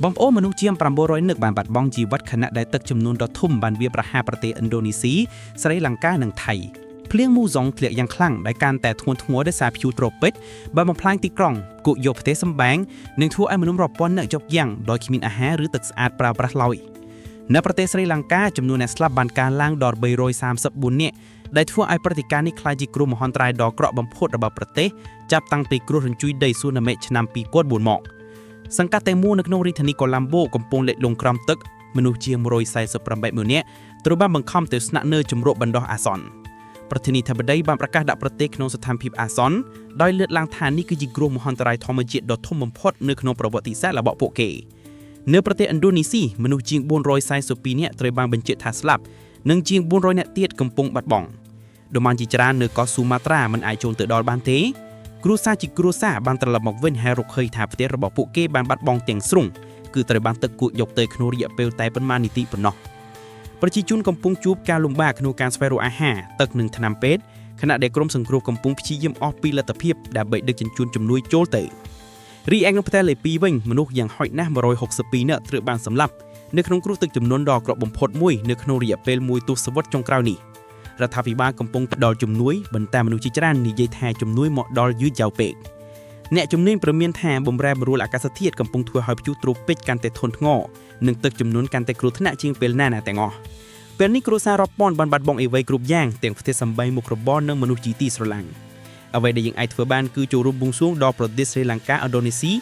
បងប្អូនមនុស្សជាង900នាក់បានបាត់បង់ជីវិតខណៈដែលទឹកចំនួនដ៏ធំបានវាយប្រហារប្រទេសឥណ្ឌូនេស៊ីស្រីលង្កានិងថៃភ្លៀងមូសុងធ្លាក់យ៉ាងខ្លាំងដែលកាន់តែធ្ងន់ធ្ងរដោយសារព្យុះត្រូពិកបានបំផ្លាញទីក្រុងគក់យកផ្ទះសម្បែងនិងធ្វើឲ្យមនុស្សរាប់ពាន់នាក់ជាប់យ៉ាងដោយគ្មានអាហារឬទឹកស្អាតប្រើប្រាស់ឡើយនៅប្រទេសស្រីលង្កាចំនួនអ្នកស្លាប់បានកើនឡើងដល់334នាក់ដែលធ្វើឲ្យព្រឹត្តិការណ៍នេះក្លាយជាគ្រោះមហន្តរាយដ៏អាក្រក់បំផុតរបស់ប្រទេសចាប់តាំងពីគ្រោះរញ្ជួយដីស៊ូណាមិឆ្នាំ2004មក សង្កាត់តែមួយនៅក្នុងរាជធានីកូឡាំបូកំពុងលិចលង់ក្រោមទឹកមនុស្សជាង148ម៉ឺននាក់ត្រូវបានបង្ខំទៅស្នាក់នៅជម្រកបណ្ដោះអាសន្នប្រធានាធិបតីបានប្រកាសដាក់ប្រទេសក្នុងស្ថានភាពអាសន្នដោយលើកឡើងថានេះគឺជាគ្រោះមហន្តរាយធម្មជាតិដ៏ធំបំផុតនៅក្នុងប្រវត្តិសាស្ត្ររបស់ពួកគេនៅប្រទេសឥណ្ឌូនេស៊ីមនុស្សជាង442នាក់ត្រូវបានបញ្ជាក់ថាស្លាប់និងជាង400នាក់ទៀតកំពុងបាត់បង់តំបន់ជាច្រើននៅកោះស៊ូម៉ាត្រាមិនអាចចូលទៅដល់បានទេ គ្រួសារជាគ្រួសារបានត្រឡប់មកវិញហើយរកឃើញថាផ្ទះរបស់ពួកគេបានបាត់បង់ទាំងស្រុងគឺត្រូវបានទឹកគោកយកទៅក្នុងរយៈពេលតែប៉ុន្មាននាទីប៉ុណ្ណោះប្រជាជនកំពុងជួបការលំបាកក្នុងការស្វែងរកអាហារទឹកនិងថ្នាំពេទ្យខណៈដែលក្រុមសង្គ្រោះកំពុងព្យាយាមអស់ពីលទ្ធភាពដើម្បីដឹកជញ្ជូនជំនួយចូលទៅរីឯក្នុងផ្ទះលេខ2វិញមនុស្សយ៉ាងហោចណាស់162នាក់ត្រូវបានសម្លាប់នៅក្នុងគ្រោះទឹកជំនន់ដ៏អាក្រក់បំផុតមួយនៅក្នុងរយៈពេលមួយទសវត្សរ៍ចុងក្រោយនេះរដ្ឋាភិបាលកំពុងផ្ដល់ជំនួយបន្តែមនុស្សជាច្រើននិយាយថាជំនួយមកដល់យឺតយ៉ាវពេក អ្នកជំនាញព្រមានថាបំរែបំរួលអាកាសធាតុកំពុងធ្វើឲ្យព្យុះត្រូពិកកាន់តែធ្ងន់ធ្ងរនិងទឹកជំនន់កាន់តែគ្រោះថ្នាក់ជាងពេលណាណាទាំងអស់ពេលនេះគ្រួសាររាប់ពាន់បានបាត់បង់អ្វីគ្រប់យ៉ាងទាំងផ្ទះសម្បែងមុខរបរនិងមនុស្សជាទីស្រឡាញ់អ្វីដែលយើងអាចធ្វើបានគឺចូលរួមបួងសួងដល់ប្រទេសស្រីលង្កាឥណ្ឌូនេស៊ី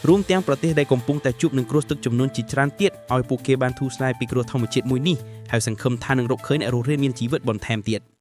រួមទាំងប្រទេសដែលកំពុងតែជួបនឹងគ្រោះទឹកជំនន់ជាច្រើនទៀតឲ្យពួកគេបានធូរស្រាយពីគ្រោះធម្មជាតិមួយនេះហើយសង្ឃឹមថានឹងរកឃើញអ្នករស់រានមានជីវិតបន្ថែមទៀត។